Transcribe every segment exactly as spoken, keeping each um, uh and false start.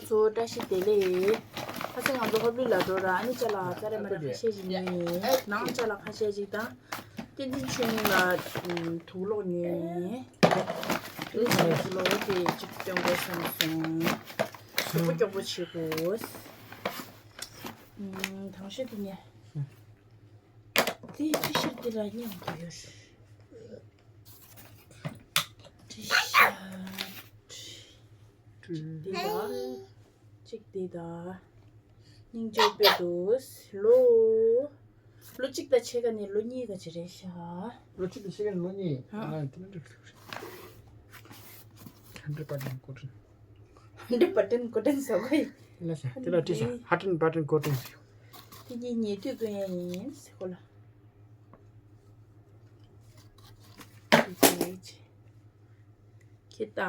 ཚོ་བཀྲ་ཤིས་བདེ་ལེགས། ཁ་སང་ང་ཚོ་ཧོབ་ལི་ལ་འགྲོ་ར། ཨ་ནི་ཅ་ལག་ཙ་རེ་མ་རེ་ཁ་ཤས་ཤིག་ཉོས་ཡིན། ནང་ཅ་ལག་ཁ་ཤས་ཤིག་དང་། བསྟན་འཛིན་ཆོས་དབྱིངས་ལ་དུག་ལོག་ཉོས་ཡིན། བསྟན་འཛིན་ཆོས་དབྱིངས་ལ་དེ་གཅིག་སྟོན་དགོས་བསམ་སོང་། མགྱོགས་པོ་མགྱོགས་པོ་བྱེད་དགོས། ཨུམ། དང་ཤོས་དེ་ཉོས། དེ་ཅི་ཤར་དེ་ལ་མཉམ་དུ་ཡོད། ཅི་ཤར། འདི་དང་། གཅིག་འདི་དང་། སྙིང་རྗེ་དཔེ་འདུག་ལོ། ལོ་གཅིག་དང་ཕྱེད་ཀ་ནས་ལོ་གཉིས་ག་ཅི་རེད་ཤག་ལོ་གཅིག་དང་ཕྱེད་ཀ་ནས་ལོ་གཉིས། ཧ། ཨ། དེ་ནི་འགྲིག་འགྲིག་རེད། ཧན་ཌེ་བྷ་ཏན་ཀོ་ཏན། ཧན་ཌེ་བྷ་ཏན་ཀོ་ཏན་ཟེར་གི། དེ་ལ་ཤ། དེ་ལ་བྲིས་ཤག་ཧ་ཏན་བྷ་ཏན་ཀོ་ཏན་ཟེར། དེ་གཉིས་ཉེ་དུས་གོན་ཡ་ཡིན་ཟེར་གོ་ལ། དེ་ཅི། ཁྱེད་ལྟ།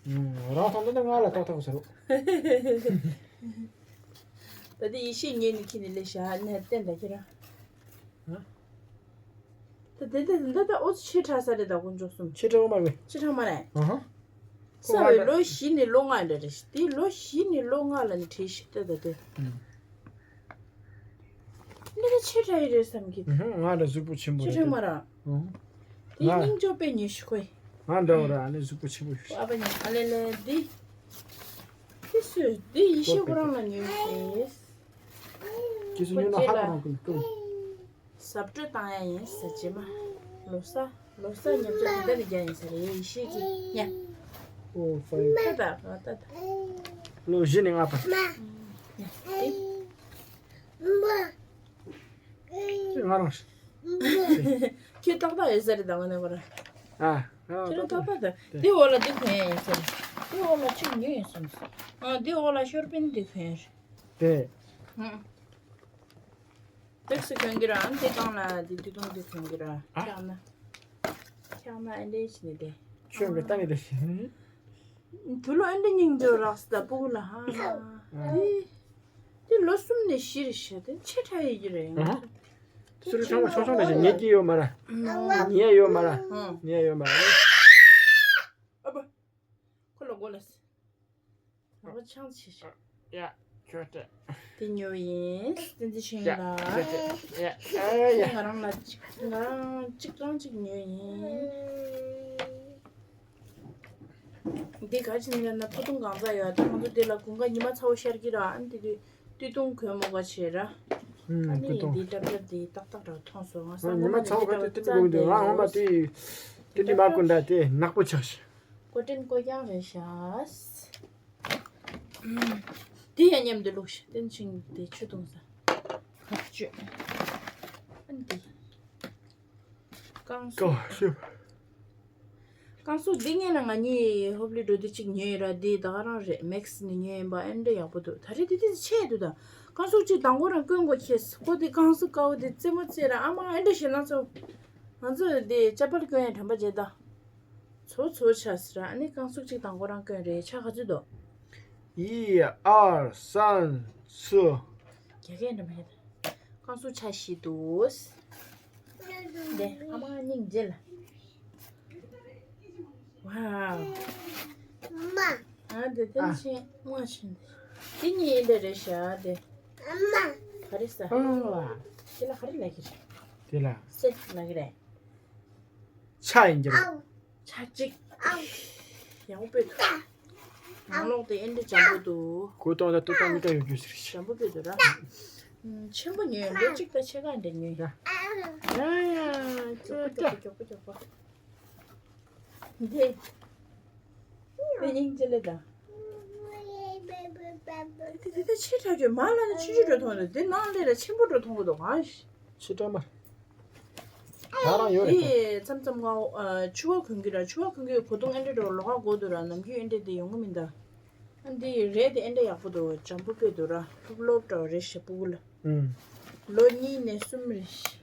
ཨུམ། རང་ཐོང་འདི་ནི་ང་ལ་ཏག་ཏག་ཟེར་རོ། ད་ལྟ་ཡེ་ཤེས་ཉན་ནི་ཁྱེད་ནི་ལས་བྱ་ནས་བསྟན་ད་ཁྱེད་རང་། ཧ། ད་དེ་འདི་འདི་ད་ཨོ་ཚོ་ཆེ་ཕྲ་ས་རེད་ད་དཀོན་མཆོག་གསུམ། ཆེ་ཕྲ་བ་མ་རེད། ཆེ་ཕྲ་མ་རེད། ཨ་ཧ། ས་བའི་ལོ་བཞི་ནས་ལོ་ལྔ་འདྲ་རེད། དེ་ལོ་བཞི་ནས་ལོ་ལྔ་ལ་ནི་བྲིས་ཤིག་ལྟ་ད་དེ། ཨུམ། འདི་ལ་ཆེ་ཕྲ་ཡི་རེད་བསམ་གི། ཧུམ། ང་ལ་གཟུགས་པོ་ཆེན་པོ་ཆེ་རེད་ཕྲ་མ་ར། ཨུམ། དེ་ང་སྙིང་རྗེ་དཔེ་ཉེ་ཤོས་ཁོས། ང་འདྲ་བོ་ར་ཨ་ནི་གཟུགས་པོ་ཆེན་པོ་ཡོད། ཨ་ཕ་ཉེ་ཨ་ལེ་ལེ་འདི། འདི་སུས་འདི་ཡེ་ཤེས་ཁོ་རང་ལ་ཉོས་ཤེས། ཁྱེད་ཚོ་ཉོས་ན་ཧ་གོ་རང་ཀུན་ཀུན། གཟབ་སྤྲོས་བཏང་ཡ་ཡིན་ཟེར་རྗེས་མ། ལོ་གསར་ལོ་གསར་ཉམས་ཚོད་འདི་འདྲ་ནས་རྒྱག་ཡིན་ཟེར་རེད་ཡེ་ཤེས་ཀྱི་ཉ། ཨོ་ཧྥའི། ད་ད་ད་ད། ལོ་བཞི་ནས་ལྔ་བར། ཉ་འདི། ང་རང་ཞིག་ཁྱོད་ཏག་ཏག་ཡོད་ས་རེད་ད་ང་ནས་བར། ཨ། ཁྱོད་རང་ཏག་ཏག་ད། དེ་འོག་ལ་འདི་གོན་ཡ་ཡིན་ཟེར། དེ་འོག་ལ་ཅིག་ཉོས་ཡིན་གསུངས། ཨ་དེ་འོག་ལ་ཤོར་པིན་འདི་གོན་ཡ་རེད། དེ། ཧུམ། ཏོག་ཙམ་གོན་གི་ར། ཨ་ནི་དེ་སྒང་ལ་དེ་དུས་ཐུང་དེ་གོན་གི་ར། ཨ། འཁྱག་ན། འཁྱག་ན་ཨེ་འདྲས་བྱས་ནས་དེ། ཁྱོད་ཀྱི་ལྟ་ནི་དེ། དུ་ལོ་ཨེ་འདྲས་སྙིང་རྗེ་རག་སི་ད་སྤུ་གུ་ལ་ཧ། ཨ། དེ། དེ་ལོ་གསུམ་ནས་བཞི་རེད་ཤག་དེ་ཆེ་ཕྲ་ཡི་གི་རེད། ཨ། སུ་རུ་ཆུང་མ་ཆུང་ཆུང་ནས་ཉལ་གྱི་ཡོད་མ་ར། ཉལ་ཡོད་མ་ར། ཨ། ཉལ་ཡོད་མ་ར། ཨ་ཕ། ཁོ་ལ་མགོ་ལ། ང་ཆང་ཆེ་ཤོས། ཡ། ཁྱོད་དེ། དེ་ཉོ་ཡིན། བསྟན་འཛིན་ཆོས་དབྱིངས་ལ། ཡ། ཨ་ཡ། ང་རང་ལ་གཅིག་ང་རང་གཅིག་རང་གཅིག་ཉོ་ཡིན། འདི་ག་ཅི་ནས་ན་ཕོ་ཐུང་གང་ཚ་ཡོད་ད་ང་ཚོ་འདི་ལ་དགུན་ཁ་ཉི་མ་ཚ་བོ་ཤར་གྱི་ར། ཨ་ནི་དེ་དུས་སྟོད་ཐུང་གོན་མོ་ག་བྱེད་ར། ཨུམ། ཨ་ནི་སྟོད་ཐུང་འདི་ཏྲབ་ཏྲབ་འདི་ཏག་ཏག་ར་མཐོང་སོང་ང་ས། ཉི་མ་ཚ་བོ་ག་དེ་དེ་འདྲ་གོན་འདུག་ང་ངོ་མ་དེ་དེ་འདྲ་མ་གོན་ད་དེ་ནག་པོ་ཆགས་ཤག་ཀོ་ཏན་ཀོ་རྐྱང་རེད་ཤག་དེ་ཡང་མཉམ་དུ་བླུགས་ཤག་བསྟན་ཆིང་དེ་ཆུ་བཏུང་ས། ཁ་གཅོད། ཨ་ནི་དེ། རྐང་སུག་ཀོ་ཤུ། རྐང་སུག་འདི་ངས་ལ་ང་གཉིས་ཧོབ་ལི་འགྲོ་དུས་གཅིག་ཉོས་ཡོད་ར། འདི་ད་ག་རང་རེད། མེག་སི་ནས་ཉོས་ཡིན་པ། ཨེ་འདྲ་ཡག་པོ་འདུག་ད་རེས་དེ་དེ་ཆད་འདུག་ད་རྐང་སུག་གཅིག་དང་པོ་རང་གོན་དགོས་ཁེལ། ཁོ་དེ་རྐང་སུག་དཀར་པོ་དེ་རྩེད་མོ་རྩེ་ར། ཨ་མ་ཨེ་འདྲ་ཞེ་ན་ཚོ། ང་ཚོ་དེ་ཅ་པལ་གོན་ཡ་དྲན་པ་བརྗེད་ད། ཚོ་ཚོ་ཆ་ཟེར་ཨ་ནི་རྐང་སུག་གཅིག་དང་པོ་རང་གོན་རེད། ཆ་ག་ཚོད་འདུག་ཡི་ཨར་སན་སུ། རྒྱ་སྐད་འདྲ་མ་རེད། རྐང་སུག་ཆ་བཞི་འདུག་དེ་ཨ་མ་སྙིང་རྗེ་ལ། ཝའོ། མ། ཨ་དེ་དེ་ཨ། ཆེ་མ་ཆེ་འདི། དེ་གཉིས་འདི་རེད་ཤག་དེ། ཨ་མ། ག་རེ་ཟ། ཨ་ལ། དེ་ལ་ག་རེ་ལབ་ཀྱི་རེད། དེ་ལ། སེ་ལབ་ཀྱི་རེད། ཆ་ཡིན་གྱི་རེད། ཨའོ། ཆ་གཅིག་ཨའོ། ཡག་པོ་སྤོས་ཐུབ། ནང་ལོགས་དེ་ཨེ་འདྲ་འཇམ་པོ་འདུག་གོས་གཏོང་ད་ལྟོ་གཏོང་མི་ཀ་ཡོད་རྒྱུ་ཟེར་ཤག་འཇམ་པོ་སྤོས་འདུག་ར། ཨུམ། ཆེན་པོ་ཉོས་ཡོད། ལོ་གཅིག་དང་ཕྱེད་ཀ་འདྲ་ཉོས་ཡོད། ཡ་ཡ། མགྱོགས་པོ་མགྱོགས་པོ་མགྱོགས་པོ་མགྱོགས་པོ། འདི། དེ་སྙིང་རྗེ་ལེ་ད། དེ་དེ་དེ་ཆེ་དྲགས་ཀྱི་མ་ལ་ནི་ཆུང་ཆུང་འགྲོ་མཐོང་རེད། དེ་ནང་ལས་ལ་ཆེན་པོ་འགྲོ་མཐོང་གི་འདུག་ཨ། ཆེ་དྲགས་མ། ད་རང་ཡོད་རེད། དེ་མཚམས་མཚམས་ང་ཨ་ཕྱུ་པ་གོན་གྱི་ར། ཕྱུ་པ་གོན་གྱི་གོས་ཐུང་ཨེ་འདྲ་འགྲོ་ལོགས་ཀ་གོ་འདུག་ར། ནམ་རྒྱུན་ཨེ་འདྲ་དེ་ཡོང་གི་མིན་ད། ཨ་འདི་རས་དེ་ཨེ་འདྲ་ཡག་པོ་འདུག་འཇམ་པོ་དཔེ་འདུག་ར། ལྷོབ་ལྷོབ་འདྲ་བོ་རེད་ཤག་སྤུ་གུ་ལ། ཨུམ། ལོ་གཉིས་ནས་གསུམ་རེད་ཤག་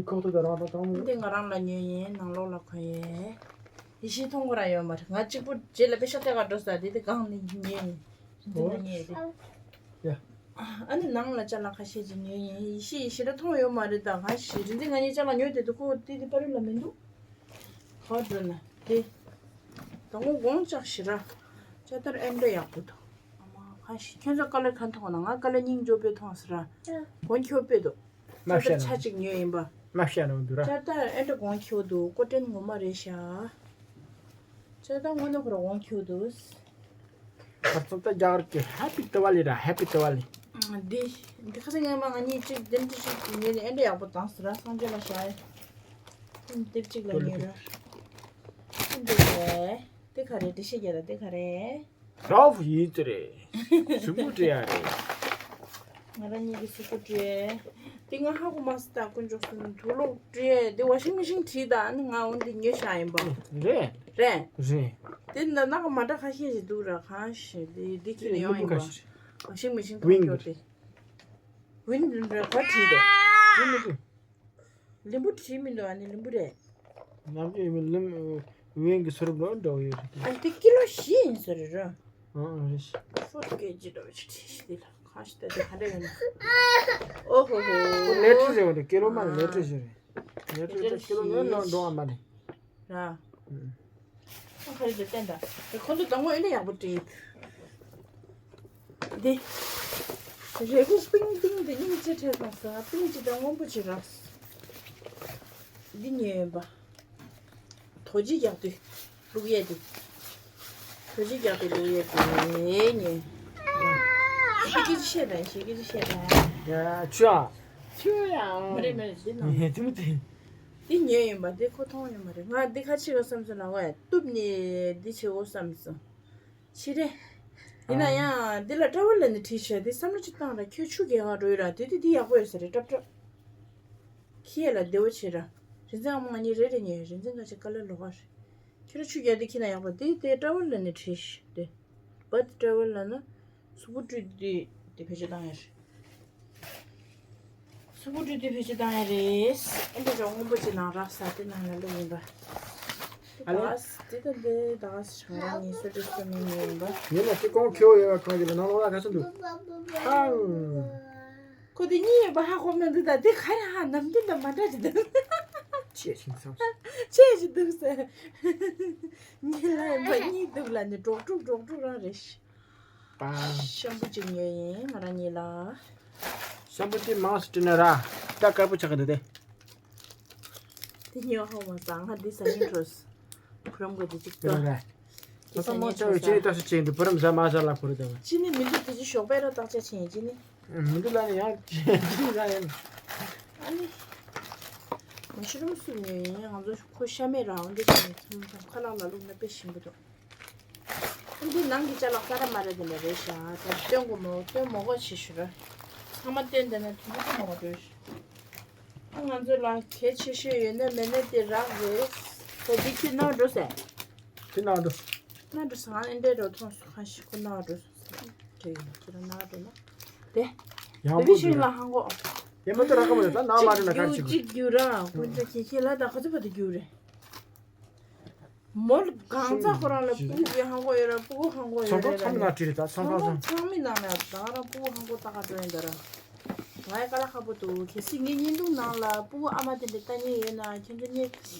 ཁོག་ཏུ་དང་རང་དང་དང་མོ། འདི་ང་རང་ལ་ཉོས་ཡིན། ནང་ལོགས་ལ་གོན་ཡས། ཡེ་ཤེས་མཐོང་གི་ར་ཡོད་མ་རེད། ང་གཅིག་པུ་རྗེས་ལ་པེ་ཤ་སྟེར་ག་འགྲོ་ས་དེ་དེ་གང་ནས་ཉོས་ཡིན། འདི་ང་ཉོས་ཡིན་དེ། ཡ། ཨ་ནི་ནང་ལ་ཅ་ལག་ཁ་ཤས་ཅིག་ཉོས་ཡིན། ཡེ་ཤེས་ཡེ་ཤེས་ར་མཐོང་ཡོད་མ་རེད། ད་ང་ཞིག་རིན་འཛིན་ང་གཉིས་ཅ་ལག་ཉོས་དེ་དུ་ཁོ་དེ་དེ་པ་རུ་ལ་མི་འདུག་ག་འགྲོ་ན་དེ། དང་པོ་གོང་ལྕགས་ཤི་ར། ལྕགས་དར་ཨེ་འདྲ་ཡག་པོ་འདུག་ཨ་མ་ཁ་ཤི་ཁྱོད་ཚོ་ཀ་ལེ་ཁ་མཐོང་ན་ང་ཀ་ལེ་སྙིང་རྗོ་པོའི་མཐོང་ཟེར་ར། གོང་ཁྱོད་པོས་འདུག་མ་ལྕགས་དར་བཤད་ཆ་ན། གཅིག་ཉོས་ཡིན་པ། མ་བཤད་ན་འདུག་ར། ལྕགས་དར་ཨེ་འདྲ་གོང་ཁྱོད་འདུག་ཀོ་ཏན་ངོ་མ་རེད་ཤག་ལྕགས་དར་དངོས་གནས་ཁོ་ར་གོང་ཁྱོད་འདུག་ཁ་རྩང་ད་རྒྱ་གར་གྱི་ཧེ་པི་ཏི་ཝ་ལི་ར། ཧེ་པི་ཏི་ཝ་ལི། འདི་འདི་ཁ་སང་ངས་མ་ང་གཉིས་གཅིག་དེ་འདྲ་ཞིག་ཉོས་ནས་ཨེ་འདྲ་ཡག་པོ་བཏང་ཟེར་ར། སངས་རྒྱས་ལ་བཞག་ཡ། དེབ་གཅིག་ལ་ཉོས་ར། འདི་རེད། འདི་ག་རེད། འདི་ཤེས་རྒྱ་ལ་འདི་ག་རེད། རོབ་ཡིན་ཏེ་རེད། གཟུགས་པོ་བཀྲུ་ཡ་རེད། ང་རང་གཉིས་ཀྱི་གཟུགས་པོ་བཀྲུ་ཡས། འདི་ང་ཧ་གོ་མ་སི་ད་དཀོན་མཆོག་གསུམ་དུག་ལོག་བཀྲུ་ཡས། འདི་ཝ་ཤིང་མེ་ཤིན་བྲིས་ད་ནི་ང་འོན་འདི་ཉོས་བཞག་ཡིན་པ། རེད། རེད། རེད། འདི་འདི་ནག་མ་འདྲ་ཁ་ཤས་ཤིག་འདུག་ར། གང་ཞིག་འདི་འདི་ཁྱེར་ནས་ཡོང་ཡིན་པ། ཝ་ཤིང་མེ་ཤིན་གང་ཁྱོར་ཏེ། ཝིན་འདི་འདྲ་ག་བྲིས་འདུག་ལིམ་བུ་བྲིས་མི་འདུག་ཨ་ནི་ལིམ་བུ་རེད། ནམ་རྒྱུན་ཡིན་ལིམ་ཝིན་གྱི་སོ་རུབ་ལོ་འདྲ་བོ་ཡོད་རེད། ཨ་འདི་ཀི་ལོ་བཞི་ཡིན་ས་རེད་ར། ཨང་ཨང་རེད། ཕོར་ཀེ་ཇི་འདྲ་བོ་ཅིག་བྲིས་ཤིག་འདི་ལ་གང་ཞིག་ལྟ་དེ་ག་འདྲ་ཡོད་ན། ཨོ་ཧོ་ཧོ། ཁོ་ལེ་ཊི་རེད་བ། འདི་ཀི་ལོ་མ་ལེ་ཊི་ཞིག་རེད། ལེ་ཊི་རེད། ཀི་ལོ་ངའི་ནང་འགྲོ་བ་མ་རེད། ར། ཨང་། ཁ་རི་དེ་བསྟན་ད། དེ་ཁོ་ཚོ་དང་པོ་ཨེ་འདྲ་ཡག་པོ་བྲིས། འདི། རེ་སྒུག་པིང་པིང་དེ་སྙིང་རྗེ་ཁྲེལ་སོང་ཟེར། པིང་ཅི་དང་སྔོན་པོ་ཅི་རག་འདི་ཉོས་ཡིན་པ། རྡོ་རྗེ་རྒྱག་དུས་བླུག་ཡས་དེ། རྡོ་རྗེ་རྒྱག་དུས་བླུག་ཡས་དེ་ཉོས། ཞེ་གི་ཅི་བཤད་པས། ཞེ་གི་ཅི་བཤད་པས། ཡ་ཆུ་ཨ། ཆུ་ཡ། མ་རེད་མ་རེད། འདི་ནང་། དེ་མོ་དེ། འདི་ཉོས་ཡིན་པ། འདི་ཁོ་མཐོང་ཡོད་མ་རེད། ང་འདི་ཁ་ཕྱེ་དགོས་བསམ་སོང་ལ། ཝེ་གཏུབ་ནས་འདི་བྱེད་དགོས་བསམ་སོང་། ཕྱི་རེད། ཡིན་ན་ཡང་འདི་ལ་ཀྲ་ཝལ་ལ་ནི་བྲིས་ཤག་འདི་བསམ་བློ་ཅིག་བཏང་ར། ཁྱོད་ཆུ་རྒྱག་ག་འགྲོ་ཡོད་ར། དེ་དུས་འདི་ཡག་པོ་ཡོད་ས་རེད། ཀྲབ་ཀྲབ། ཁྱི་ཡ་ལ་བདེ་བོ་བྱེད་ར། རིན་ཆེན་ཨ་མ་ང་གཉིས་རེ་རེ་ཉོས། རིན་ཆེན་ཁ་ཆེ་དཀའ་ལས་ལོག་ག་རེད། ཁྱོད་ར་ཆུ་རྒྱག་དུས་ཁྱི་ན་ཡག་པོ་འདི་དེ་ཀྲ་ཝལ་ལ་ནི་བྲིས་ཤག་དེ། བ་དེ་ཀྲ་ཝལ་ལ་ན། གཟུགས་པོ་བཀྲུས་དུས་དེ་བེད་སྤྱོད་བཏང་ཡ་རེད། གཟུགས་པོ་བཀྲུས་དུས་བེད་སྤྱོད་བཏང་ཡ་རེད། ཨེ་འདྲ་ཅོག་སྔོན་པོ་ཅིག་ནང་རག་ས་དེ་ནང་ལ་བླུགས་ཡིན་པ། ཨ་ལེ། ད་དེ་ད་འདི་ད་ང་རང་ཉིད་སོ་བྲིས་སོ་མི་ཉོས་ཡིན་པ། ཉི་མ་དེ་གོང་ཁེའུ་ཡོད་པ་གང་ཡིན་པ་ནང་ལོགས་ལ་ག་ཚོད་འདུག་ཨང་། ཁོ་དེ་གཉིས་ཡོད་པ་ཧ་གོ་མི་འདུག་ད་དེ་ག་རེ་ཧ་ནམ་རྒྱུན་དང་མ་འདྲ་ཅིག་འདུག་ཆེ་ཞིང་སམ། ཆེ་ཞིག་འདུག་ཟེར། ཉིན་ལ་ཡིན་པ་གཉིས་འདུག་ལ་ནི་འགྲོགས་འགྲོགས་འགྲོགས་འགྲོགས་རང་རེད། པ། ཤམ་པུ་གཅིག་ཉོས་ཡིན་ང་རང་གཉིས་ལ། ཤམ་པུ་དེ་མང་སུ་བྲིས་ན་ར། ད་དཀར་པོ་ཆགས་ཀྱི་འདུག་སྟེ། དེ་ཉོ་ཧོ་མ་ས་ང་འདི་ཟ་ཉིན་འགྲོ། ཁུ་རམ་གོ་དེ་གཅིག་ཏུ། ར་ར། དེ་ཟ་ཉིན་འགྲོ་ས། ཅི་ནི་ད་སུ་ཅན་དུ་བུ་རམ་ཟ་མ་ཟ་ལ་ཁུ་རུ་དང་། ཅི་ནི་མི་འདུག་དེ་ཅི་ཞོགས་པའི་ར་བརྟག་དཔྱད་བྱེད་ཡིན་ཅི་ནི། མི་འདུག་ལ་ནི་ཡང་ཅི་ནི་ཟ་ཡིན། ཨ་ནི། མ་ཤི་རུམ་སུ་ཉོས་ཡིན། ང་ཚོ་ཁོ་ཤ་མེད་ར་འོན་ཏེ་ཅི་ནི་ཁ་ལག་ལ་བླུགས་ན་དཔེ་ཞིམ་པོ་འདུག་འདི་ནང་གི་ཅ་ལག་ས་ར་མ་ར་དེ་འདྲ་རེད་ཤག་ད་སྟོན་དགོས་མོ་སྟོན་མོ་གོ་ཆེ་ཞུ་ར། ཚང་མ་སྟོན་དེ་ན་དུ་མ་ཐུ་མ་གོ་འགྲོ་ཤག་ང་ཚོ་ལ་གལ་ཆེ་ཤོས་ཡོད་ན་མེད་ན་དེ་རག་རེད། ད་འདི་ཁྱོད་ནང་འགྲོ་ཟེར། ཁྱོད་ནང་འགྲོ། ནང་འགྲོ་ཟེར། ང་ཨེ་འདྲས་འགྲོ་མཐོང་སོང་། ཁ་ཤི་ཁོ་ནང་འགྲོ་སོང་། དེ་ཡིན་ཁྱོད་རང་ནང་འགྲོ་ན། དེ། ཡང་བི་བི་ཤིང་ལ་ཧང་གོ། ཡེ་མ་དེ་རག་ག་མ་རེད། ད་ནང་མ་རེད་ན་ག་རེ་བྱེད་དགོས། གཅིག་རྒྱུ་ར་ཁོ་ཚོ་ཁྱེད་ཁྱེད་ལ་ད་ཁ་ཚོད་པ་དེ་རྒྱུ་རེད། མོ་གང་ཚ་ཁོ་རང་ལ་སྤུ་གུ་གི་ཧང་གོ་ཡོད་ར། སྤུ་གུ་ཧང་གོ་ཡོད་རེད། ཚོང་ཁང་ཚང་མ་ནང་བྲིས་རེད། ད་ཚོང་ཁང་ཚང་མ་ཚང་མའི་ནང་ལ་ད་ང་རང་སྤུ་གུ་ཧང་གོ་ལྟ་ག་འགྲོ་ཡིན་ད་ར། ང་ཡི་དཀའ་ལས་ཁག་པོ་འདུག་གལ་སྲིད་ངའི་བརྙན་ཐུང་ནང་ལ་སྤུ་གུ་ཨ་མ་དེ་འདྲ་ལྟ་མཁན་ཡོད་ན་ཁྱེད་ཚོ་ནི།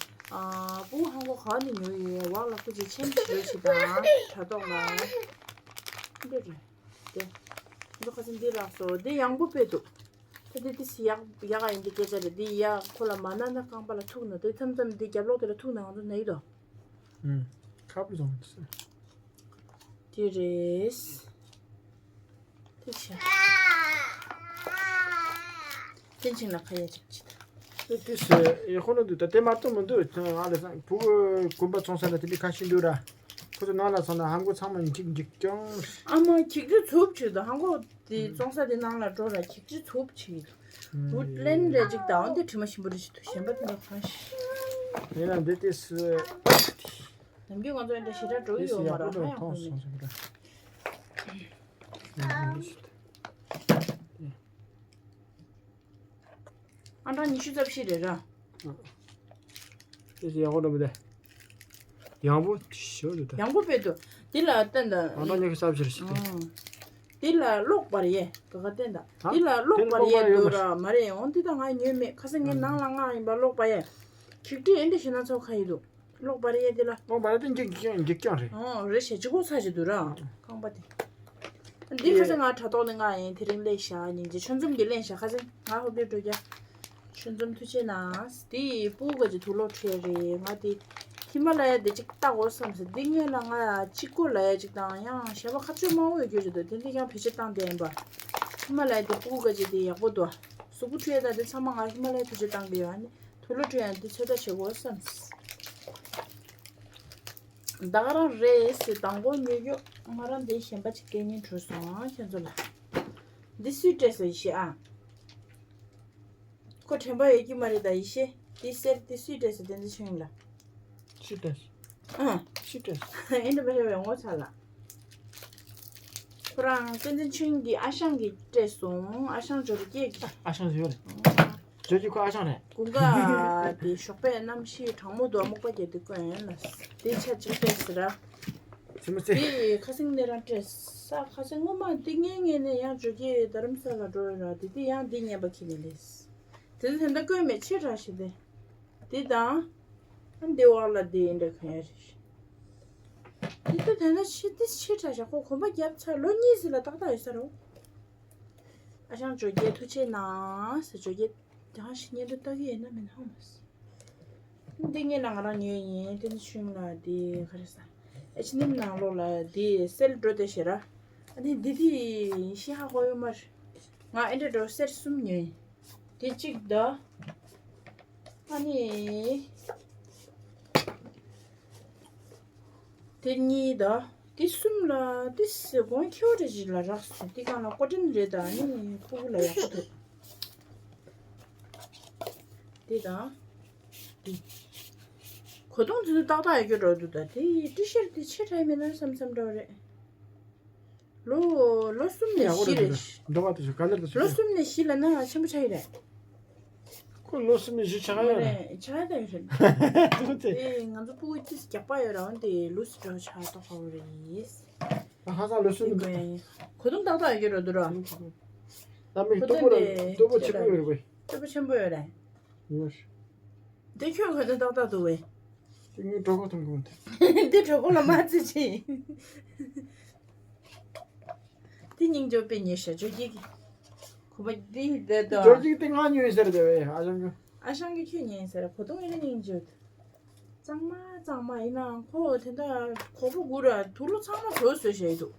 ཨ། སྤུ་གུ་ཧང་གོ་ག་ནས་ཉོ་ཡོད། ཝག་ལ་སྐུ་མཁྱེན་མཆན་ཞུ་རོགས་བྱེད་དང་། དྲ་ཐོག་ལ། འདི་རེད། དེ། འདི་ཁ་སང་འདི་རག་སོ། འདི་ཡང་པོ་དཔེ་འདུག་ད་འདི་ཏིས་ཡག་ཡག་ཡིན་འདི་སྐད་ཆ་རེད། འདི་ཡག་ཁོ་ལ་མ་ན་ན་རྐང་པ་ལ་ཐུག་ན་འདི་མཚམས་མཚམས་འདི་རྒྱབ་ལོགས་དེ་ལ་ཐུག་ན་ང་ཚོ་ན་ཡི་དོ། ཨུམ། ཁ་བུ་བཟང་ས། དེ་རེད། དེ་ཆ། ཐེན་ཆིང་ལ་ཁ་ཡ་ཅིག་ཅི་ད། དེ་དེ་སེ་ཡེ་ཁོ་ན་འདུག་ད་དེ་མ་གཏོགས་མི་འདུག་ཨ་ལེ་སང་བུ་གུ་གུམ་པ་ཚོང་ས་ན་དེ་འདྲའི་ཁ་ཤས་འདུག་ར། ཁོ་ཚོ་ནང་ལ་སོང་ན་ཧང་གོ་ཚང་མ་འཁྱིག་འཁྱིག་ཀྱང་། ཨ་མ་འཁྱིག་རི་འཚུབ་བྱོས་དང་ཧང་གོ་དེ་བཙོང་ས་དེ་ནང་ལ་འགྲོ་ར་འཁྱིག་རི་འཚུབ་བྱེད་འདུག་བུ་ལེན་རེ་ཅིག་དང་དེ་དྲི་མ་ཞིམ་པོ་རེ་ཞིག་འདུག་གཞན་པ་དེ་འདྲ་གང་ཞིག་ཡིན་ན་འདི་ཏིས། ནམ་རྒྱུན་ང་ཚོ་འདི་འདྲ་ཞེ་དྲག་འགྲོ་གི་ཡོད་མ་རེད། ཧ་ཡང་ཧོ་མི། ཨང་གྲངས་ཉི་ཤུ་རྩ་བཞི་རེད་ར། དེ་ཡག་པོ་འགྲོ་མི་འདུག་ཡང་པོ་ཞོ་རེད་ད། ཡང་པོ་དཔེ་འདུག་འདི་ལ་བསྟན་ད། ཨང་གྲངས་ཉི་ཤུ་རྩ་བཞི་རེད་ཟེར་ཏེ། ཨང་། འདི་ལ་གློག་པར་ཡས་ག་ག་བསྟན་ད། ཧ། འདི་ལ་གློག་པར་ཡས་འདུག་ར་མ་རེད། འོང་འདི་ད་ང་ཉོས་མེད། ཁ་སང་ངས་ནང་ལ་མངགས་ཡིན་པ་གློག་པར་ཡས། འཁྱིག་འཕྲི་ཨེ་འདྲ་ཞིག་ན་ཚོ་ཁ་ཡི་འདུག་གློག་སྦར་ཡས་དེ་ལ། ཨོ་བ་ལ་དེ་འགྱིག་འགྱིག་འགྱིག་རྐྱང་རེད། ཨོ་རེད་ཤག་ཅི་གོ་ཚ་ཅི་འདུག་ར། རྐང་པ་དེ། འདི་ཁ་སང་ང་དྲ་ཐོག་ནས་ང་ཡིན་དེ་རིང་ལས་ཤག་ཉིན་གྱི་ཆུ་འཛོམས་ཀྱི་ལེན་ཤག་ཁ་སང་ང་ཧོབ་ལས་འགྲོ་རྒྱ། ཆུ་འཛོམས་ཐུགས་རྗེ་གནང་། དེ་ཕྲུ་གུ་གི་དུག་ལོག་འཕྲད་རེད། ང་དེ་ཧི་མ་ལ་ཡ་དེ་གཅིག་ལྟ་དགོས་བསམ་སོང་། འདི་སྔོན་ལ་ང་གཅིག་པོ་ལ་ཡ་གཅིག་དང་ཡང་གཞན་པ་ཁ་ཆོས་མང་བོ་ཡོད་རྒྱུ་རེད་འདུག་དེ་འདི་ཡང་བེད་སྤྱོད་བཏང་བསྡད་ཡིན་པ། ཧི་མ་ལ་ཡ་དེ་ཕྲུ་གུ་གི་དེ་ཡག་པོ་འདུག་གཟུགས་པོ་འཕྲོད་ཡ་དང་དེ་ཚང་མ་ང་ཧི་མ་ལ་ཡ་ཐུགས་རྗེ་བཏང་གི་ཡོད། ཨ་ནི་དུག་ལོག་འཕྲད་ཡ་དེ་ཚོད་ལྟ་བྱེད་དགོས་བསམ་སོང་། ད་ག་རང་རེད་ཟེར་དང་པོ་ཉོ་རྒྱུ། ང་རང་འདི་གཞན་པ་ཅིག་སྐད་ཉན་བྲོས་སོང་ཁྱེད་ཚོ་ལ། འདི་སུས་སྤྲད་ཟེར་ཤེས་ཨ། ཁོ་དྲན་པ་ཡོད་ཀྱི་མ་རེད་ད་ཡེ་ཤེས། འདི་གསེར་འདི་སུས་སྤྲད་ཟེར་བསྟན་འཛིན་ཆོས་དབྱིངས་ལ། སུས་སྤྲད། ཨ། སུས་སྤྲད། ཨེ་འདྲ་མ་རེད་པས་ངོ་ཚ་ལ། ཁོ་རང་བསྟན་འཛིན་ཆོས་དབྱིངས་ཀྱི་ཨ་ཞང་གིས་སྤྲད་སོང་། ཨ་ཞང་འབྱོར་སྐྱེས་ཀྱི། ཨ་ཞང་ཟེར་བ་རེད། འབྱོར་སྐྱེས་ཁོ་ཨ་ཞང་རེད། དགུན་ཁ་དེ་ཞོགས་པའི་གནམ་གཤིས་གྲང་མོ་འདུག་སྨུག་པ་རྒྱག་དུས་སྐོན་ཡོད་ལ། དེ་ཆ་གཅིག་སྤྲད་ཟེར་ར། ཚིམ་མ་ཚེ། དེ་ཁ་སང་ནས་རང་སྤྲད་ས། ཁ་སང་སྔོན་མ་དེ་ངའི་ངས་ནས་ཡང་འབྱོར་སྐྱེས་རྡ་རམ་ས་ལ་འགྲོ་ཡོད་ར། དེ་དེ་ཡང་འདི་ཉན་པ་ཁྱེར་ནས་ལས། དེ་ཚོ་དེ་འདྲ་སྐོན་མེད་ཆེ་དྲགས་ཤིག་དེ། འདི་དང་། ཨ་འདི་འོག་ལ་འདི་འདྲ་གང་ཡང་རེད། འདི་ལྟ་དེ་འདྲ་ཆེ་འདི་ཆེ་དྲགས་ཤག་ཁོ་གོམ་པ་བརྒྱབ་ཚར་ལོ་གཉིས་ཟིན་ལ་ཏག་ཏག་ཡོད་ས་རེད། ཨ་ཞང་འབྱོར་སྐྱེས་ཐུགས་རྗེ་གནང་ཟེར། འབྱོར་སྐྱེས་དེ་གང་ཞིག་བརྙན་ཐུང་ལྟ་གི་ཡོད་ན་མིན་ཧ་མ་སོང་། འདི་ངས་ལ་ང་རང་ཉོས་ཡིན། དེ་ནི་ཆུང་ལ་འདི་ག་རེ་ཟ། ཨེ་ཆི་ནིམ་ནང་ལོགས་ལ་འདི་སེལ་འགྲོ་དེ་ཤེས་ར། ཨ་ནི་འདི་དེ་ཤི་ཧ་གོ་ཡོད་མ་རེད། ང་ཨེ་འདྲ་འགྲོ་སེར་གསུམ་ཉོས་ཡིན། དེ་གཅིག་དང་། ཨ་ནི། དེ་གཉིས་དང་། དེ་གསུམ་ལ་དེ་སེ་གོང་ཁྱེའུ་རེ་ཞིག་ལ་རག་སོང་། དེ་གང་ལ་ཀོ་ཏན་རེད་དང་ཨ་ནི་ཕྲུ་གུ་ལ་ཡག་པོ་འདུག་དེ་དང་། དེ། གོས་ཐུང་དེ་ཚོ་ཏག་ཏག་ཡག་པོ་འགྲོ་འདུག་ད་དེ་ཊི་ཤར་དེ་ཆེ་དྲགས་མེད་ན་བསམ་བསམ་འདྲ་བ་རེད། ལོ་ལོ་གསུམ་ནས་བཞི་རེད། འདྲ་བ་དེ་ཚོ་ག་ལེར་དུ་ལོ་གསུམ་ནས་བཞི་ལ་ན་ཆེན་པོ་ཆགས་ཀྱི་རེད། ཁོ་ལོ་གསུམ་ནས་བཞི་ཆགས་ཡོད་རེད། ཆགས་ཡོད་རེད། དེ་ང་ཚོ་སྤུ་གུ་ཏིས་རྒྱག་པ་ཡོད་ར། འོན་ཏེ་ལུས་སུ་འགྲོ་ཆགས་ཏོག་ཧ་རེད། ཧ་ས་ལོ་གསུམ་དེ་གོས་ཐུང་ཏག་ཏག་ཡོད་ཀྱི་རེད་འདུག་ར། ད་མི་སྟོབས་པོ་ལ་སྟོབས་པོ་ཆེ་པོ་ཡོད་རེད་པས། སྟོབས་པོ་ཆེན་པོ་ཡོད་རེད། ཡོད། དེ་ཁྱོད་ག་ཚོད་ཏག་ཏག་འདུག་བས། དེ་ངའི་གྲོད་ཁོག་ཐུམ་གོ་མི་ཐུབ། འདི་གྲོད་ཁོག་ལ་མ་ཚིག་ཅིག་དེ་སྙིང་རྗེ་པོ་དཔེ་ཉེ་ཤ་ཇོ་སྐྱིད་ཀྱི། ཁོ་པ་འདི་འདི་དོ། ཇོ་སྐྱིད་དེ་ང་ཉོས་ཟེར་བས་ཨ་ཞང་གི། ཨ་ཞང་གི་ཁྱོད་ཉན་ཟེར་བུ་ཐུང་ཡིན་ན་སྙིང་རྗེ་པོ། གཙང་མ་གཙང་མ་ཡིན་ནའང་ཁོ་དེ་འདྲ་གོག་པོ་དགུ་ར་དུག་ལོག་ཚང་མ་བྲོས་བཟོས་བཞག་ཡི་འདུག་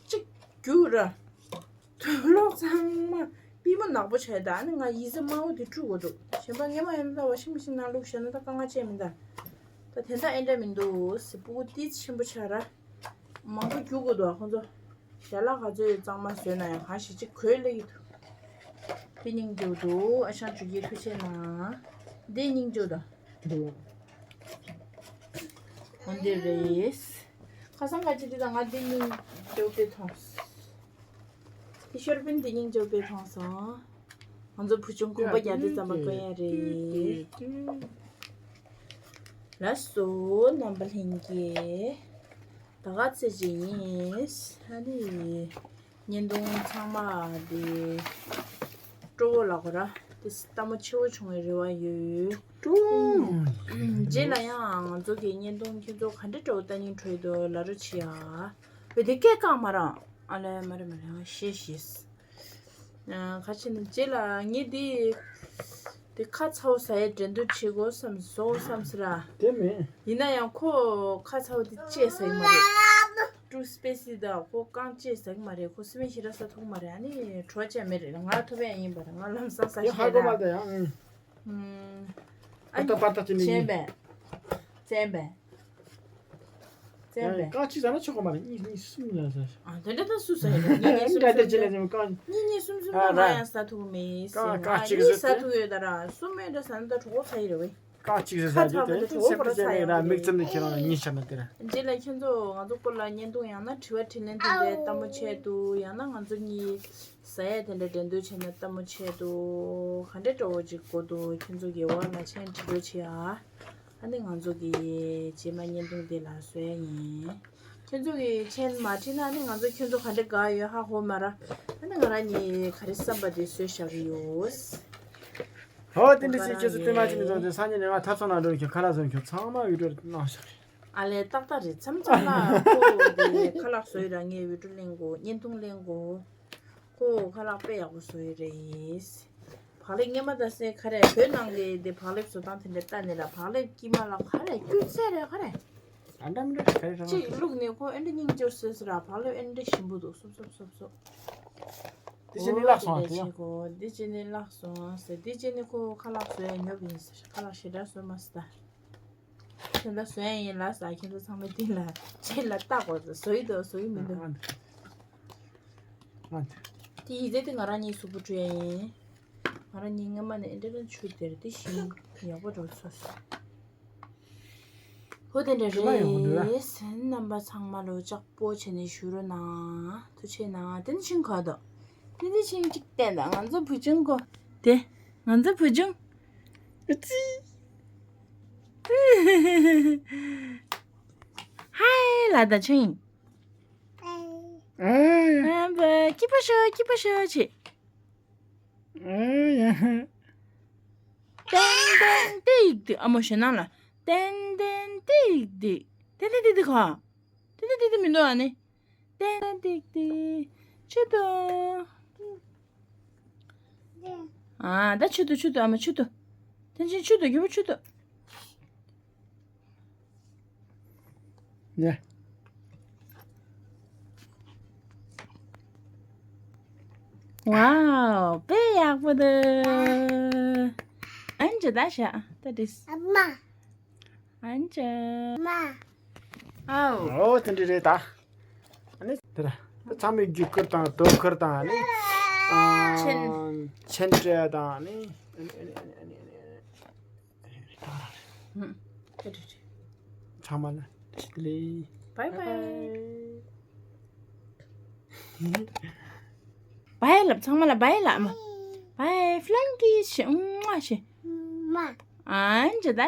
གཅིག་རྒྱུག་ར། དུག་ལོག་ཚང་མ་པུས་མོ་ནག་པོ་བྱས་ད་ནི་ང་ཡི་ཙི་དམར་པོ་དེ་བཀྲུ་དགོས་འདུག་གཞན་པ་ངས་མ་ཡིན་ན་ད་ཝ་ཤིང་མེ་ཤིན་ནང་བླུགས་བཞག་ན་ད་དཀའ་ངལ་ཅི་མི་འདུག་ད་དེ་འདྲ་ཨེ་འདྲ་མི་འདུག་སི་སྤུ་གུ་ཏིས་ཆེན་པོ་ཆགས་ར། མང་པོ་རྒྱུག་དགོས་འདུག་ཁོང་ཚོ་ཞལ་ལག་ག་ཚོད་གཙང་མ་བཟོས་ན་ཡང་གང་ཞིག་ཅིག་གོས་སླེབས་ཀྱི་འདུག་དེ་སྙིང་རྗེ་པོ་འདུག་ཨ་ཞང་ཇོ་སྐྱིད་ཐུགས་རྗེ་གནང་། དེ་སྙིང་རྗེ་པོ་འདུག་འོན་ཏེ་རེད། ཁ་སང་ཁ་ཅིག་དེ་དང་ང་དེ་སྙིང་རྗེ་པོ་དཔེ་མཐོང་། དེ་ཤོར་པིན་དེ་སྙིང་རྗེ་པོ་དཔེ་མཐོང་སོང་། ང་ཚོ་བུ་ཆུང་ཁོག་པ་རྒྱག་དུས་ཙམ་པ་དཀོན་ཡ་རེད། ལགས་སོ་རྣམ་པ་ལྷན་རྒྱས། ད་ག་ཚོད་ཅིག་ཡིན། ཨ་ནི། བརྙན་ཐུང་ཚང་མ་དེ་སྤྲོ་བོ་ལ་གོ་ར་དེ་ལྟད་མོ་ཆེ་བོ་བྱུང་བའི་རེ་བ་ཡོད། སྤྲོ་བོ། རྗེས་ལ་ཡང་ང་ཚོ་གི་བརྙན་ཐུང་ཁྱེད་ཚོ་ག་འདྲ་འདྲ་བོ་ལྟ་སྙིང་བྲོ་ཡི་འདུག་ལབ་རོགས་བྱེད་ཨ། བས་དེ་སྐད་བཀག་མ་རང་ཨ་ལས་མ་རེད་མ་རེད་ཨ་ཤེས་ཤེས། ཁ་ཆེ་ནི་རྗེས་ལ་ངས་དེ་དེ་ཁ་ཚ་བོ་ཟ་ཡའི་འགྲན་བསྡུར་བྱེད་དགོས་བསམ་བཟོ་བསམ་ཟེར་ར། དེ་མིན། ཡིན་ན་ཡང་ཁོ་ཁ་ཚ་བོ་དེ་ཅེས་ཟ་གི་མ་རེད། ཀྲུ་སྤེ་སི་ད་ཁོ་རྐང་ཅེས་ཟ་གི་མ་རེད། ཁོ་སི་མེ་ཤི་ར་ས་ཐུག་མ་རེད། ཨ་ནི་གྲོ་ཅེས་མེད་རེད། ང་ཐུབ་ཡ་ཡིན་པ་རེད། ང་ལམ་སང་ས་ཤེས་ཧ་གོ་མ་རེད། ད་ཡང་ཨ་ནི་པ་ཏ་པ་ཏ་ཅི་ནི་ཅན་པས་ཅན་པས་ཅན་པས། རྐང་གཅིག་ཟ་ན་ཆོག་གི་མ་རེད། གཉིས་གཉིས་གསུམ་ལ་ཟ། ཨ་དེ་འདྲ་ད་སུ་ཟ་ཡོད་རེད། གཉིས་གཉིས་གསུམ་གསུམ་དེ་རྐང་གཉིས་གཉིས་གསུམ་གསུམ་ཨ་ད་ང་ཡང་ཟ་ཐུབ་མེད་ཟེར། རྐང་ང་གཅིག་གཉིས་ཟ་ཟ་ཐུབ་ཡོད་ད་ར། གསུམ་མེད་འདྲ་ཟ་ན་ད་གྲོད་ཁོག་ཚ་ཡི་རེད་བས། རྐང་གཅིག་ཟ་ཟ་ཁ་ཚ་བ་དེ་གྲོད་ཁོག་པོ་ར་ཚ་ཡི་ར་མིག་བཙུམ་ནས་ཁྱེད་རང་གཉིས་ཆ་ན་དེ་ར། རྗེས་ལ་ཁྱེད་ཚོ་ང་ཚོ་སྐོར་ལ་བརྙན་ཐུང་ཡང་ན་དྲི་བ་དྲིས་ལན་དེ་འདྲའི་ལྟད་མོ་ཆེད་དུ་ཡང་ན་ང་ཚོ་གཉིས་ཟ་ཡ་དེ་འདྲ་འགྲན་བསྡུར་བྱས་ན་ལྟད་མོ་ཆེད་དུ་ག་འདྲ་འདྲ་བོ་ཅིག་དགོས་འདུག་ཁྱེད་ཚོ་གི་འོག་ལ་མཆན་བྲིས་རོགས་བྱེད་ཨ། ཨ་ནི་ང་ཚོ་གི་རྗེས་མ་བརྙན་ཐུང་དེ་ལ་བཟོ་ཡ་ཡིན། ཁྱོད་ཚོ་གི་མཆན་མ་བྲིས་ན་ཨ་ནི་ང་ཚོ་ཁྱོད་ཚོ་ག་འདྲ་དགའ་ཡོད་ཧ་གོ་མ་ར། ཨ་ནི་ང་རང་གཉིས་ག་རེ་བསམ་པ་དེ་བཟོས་བཞག་གི་ཡོད། ཧོ་དེ་འདྲ་ཅིག་ཁྱེད་ཚོ་ལྟད་མོ་ཅིག་མི་བཟོ་དེ་སང་ཉིན་ནས་ང་ཐབ་ཚང་ནང་འགྲོ་ཡོད་ཁྱོད་ཁ་ལག་བཟོ་ཁྱོད་ཚང་མ་ཡུ་ཊུབ་གནང་ཤག་ཨ་ལས་ཏག་ཏག་རེད། མཚམས་མཚམས་ལ་ཁོ་དེ་ཁ་ལག་བཟོ་ཡི་ར་ངས་བི་ཌིའོ་ལེན་དགོས། བརྙན་ཐུང་ལེན་དགོས། ཁོ་ཁ་ལག་དཔེ་ཡག་པོ་བཟོ་ཡི་རེད། བག་ལེབ་སྔས་མ་ད་སེ་ཁ་རེ་བོད་ནང་གི་དེ་བག་ལེབ་བཟོ་སྟངས་དེ་འདྲ་ལྟ་ནས་ལ་བག་ལེབ་དཀྱིལ་མ་ལ་ཁ་རེ་སྐྱུར་ཚད་རེ་ཁ་རེ། ཨ་འདྲ་མི་འདྲ་ག་རེ་རེད་བ། གཅིག་བླུགས་ནས་ཁོ་ཨེ་འདྲ་སྙིང་རྗེ་སོས་སེ་ར་བག་ལེབ་ཨེ་འདྲ་ཞིམ་པོ་འདུག་སོབ་སོབ་སོབ་སོབ། འདི་ཅི་ནི་བརླག་སོང་དེ་ཡང་། འདི་ཅི་ནི་བརླག་སོང་ཟེར། འདི་ཅི་ནི་ཁོ་ཁ་ལག་བཟོ་ཡ་ཉོབ་ཡིན་ཟེར། ཁ་ལག་ཞེ་དྲག་བཟོས་མ་སོང་ད། ཁྱོད་ད་བཟོ་ཡ་ཡིན་ལ་ཟ། ཁྱོད་ཚོ་ཚང་མས་འདི་ལ་ཆེད་ལ་བལྟ་དགོས་ཟེར། བཟོ་ཡི་འདུག་བཟོ་ཡི་མི་འདུག་དེ་ཡི་ཟེར་དེ་ང་རང་གཉིས་གཟུགས་པོ་བཀྲུ་ཡ་ཡིན། ང་རང་གཉིས་སྔ་མ་ནས་ཨེ་འདྲ་ཆུ་དེར་དེ་བཞིན་ཡག་པོ་འགྲོ་ཚོད། ཧོ་དེ་འདྲ་རེད། རྣམ་པ་ཚང་མ་ལོ་ལྕགས་པོ་བྱས་ནས་བཞུགས་རོགས་གནང་། ཐུགས་རྗེ་གནང་། དེ་ནི་ཤིང་ག་དོ། དེ་ནི་ཤིང་གཅིག་བསྟན་དང་ང་ཚོ་བུ་ཆུང་གོ། དེ་ང་ཚོ་བུ་ཆུང་། ཨུ་ཙི། ཧའི་ལ་ད་ཆིང་། ཨ་ཡ། ཨ་བ་སྐྱིད་པོ་ཤོག་སྐྱིད་པོ་ཤོག་ཆེ། ཨ་ཡ། ཏན་ཏན་ཏིག་ཏིག་ཨ་མོ་ཞེ་ནང་ལ། ཏན་ཏན་ཏིག་ཏིག་ཏན་ཏན་ཏིག་ཏིག་ག་ཏན་ཏན་ཏིག་ཏིག་མི་འདུག་ཨ་ནི། ཏན་ཏན་ཏིག་ཏིག་ཆུ་དོ། ཨ་ད་ཆུ་དོ་ཆུ་དོ་ཨ་མ་ཆུ་དོ། ཏན་ཅིན་ཆུ་དོ་རྒྱུ་བ་ཆུ་དོ། ཡ། ཝའོ། དཔེ་ཡག་པོ་འདུག་ཨན་ཅི་ད་ཤ་ད་དྲིས། ཨ་མ། ཨན་ཅི། མ། ཨའོ། ཨོ་དེ་འདྲ་རེད་ད། ཨ་ནི་དེ་ལ་ཚང་མས་རྒྱུ་སྐུར་དང་དོ་ཁུར་དང་ཨ་ནི། ཨ། ཆེན། ཆེན་སྤྲད་དང་ཨ་ནི། ཨ་ནི་ཨ་ནི། ཧུམ། ཨེ་ཏྲི་ཏྲི། ཚང་མ་ལ་བཀྲ་ཤིས་བདེ་ལེགས། བའི་བའི། བའི་ལབ། ཚང་མ་ལ་བའི་ལབ་མ། བའི་ཕི་ལང་ཀི་ཤི་ཨུ་མ་ཤི། མ། ཨན་ཅི་ད་